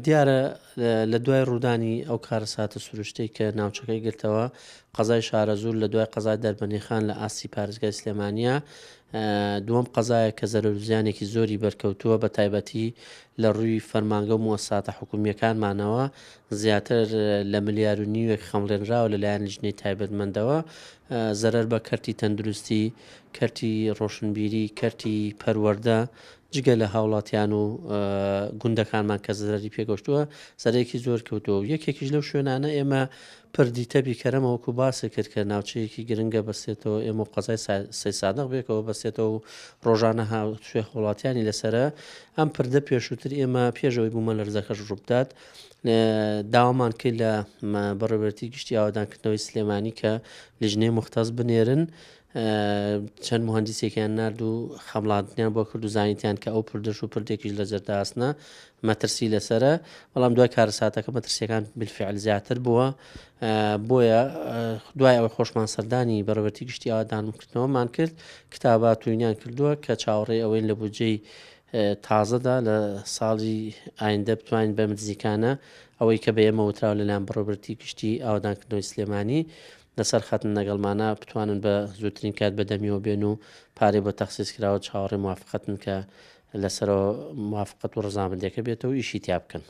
دیارە لە دوای ڕوودانی ئەو کارەساتە سروشتەی کە ناوچەکەی گرتەوە، قەزای شارەزوور لە دوای قەزای دەربەندیخان لە ئاستی پارێزگای سلێمانییە دووەم قەزایە کە زەرەر و زیانێکی زۆری بەرکەوتووە بە تایبەتی لە ڕووی فەرمانگە و موەسساتە حکومییەکانمانەوە زیاتر لە ملیار و نیوێک خەمڵێنراوە لەلایەن لیژنەی تایبەتمەندەوە زەرەر بە کەرتی تەندروستی، کەرتی ڕۆشنبیری، کەرتی پەروەردە جگە لە هاوڵاتیان و گوندەکانمان کە زەرەری پێگەشتووە زەرەرێکی زۆر کەوتووە و یەکێکیش لەو شوێنانە ئێمە پردی تەبی کەرەمە وەکو باست کرد کە ناوچەیەکی گرنگە بەستێتەوە ئێمە و قەزای سەیسادق بێکەوە بەستێتەوە و ڕۆژانە هاوشێ هاوڵاتیانی لەسەرە ئەم پردە پێشووتر ئێمە پێشەوەی بوومەلەرزەکەش ڕووبدات داوامان کرد لە بەڕێوەبەرێتی گشتی ئاوەدانکردنەوەی سلێمانی کە لیژنەی موختەس بنێرن چەند موهەندیسێکیان نارد و خەمڵاندنیان بۆ کرد و زانیتیان کە ئەو پردەش و پردێکیش لە جەرداسنە مەترسی لەسەرە بەڵام دوای کارەساتەکە مەترسیەکان بالفعل زیاتر بووە بۆیە دوای ئەوەی خۆشمان سەردانی بەڕێوەبەرێتی گشتی ئاوەدانکردنەوەمان کرد کتابات وینیان کردووە کە چاوەڕێی ئەوەین لە بودجەی تازەدا لە ساڵی ئایندە بتوانین بەم نزیکانە ئەوەی کە بە ئێمە وتراوە لەلایەن بەڕێوەبەرێتی گشتی ئاوەدانکردنەوەی سلێمانی لەسەر خەتن لەگەڵمانە بتوانن بە زووترین کات بە دەمیەوە بێن و پارەی بۆ تەخسیس کراوە چاوەڕێی موافقەتن کە لەسەرەوە موافقەت و ڕەزامەندیەکە بێتەوە و ئیشی تیا بکەن.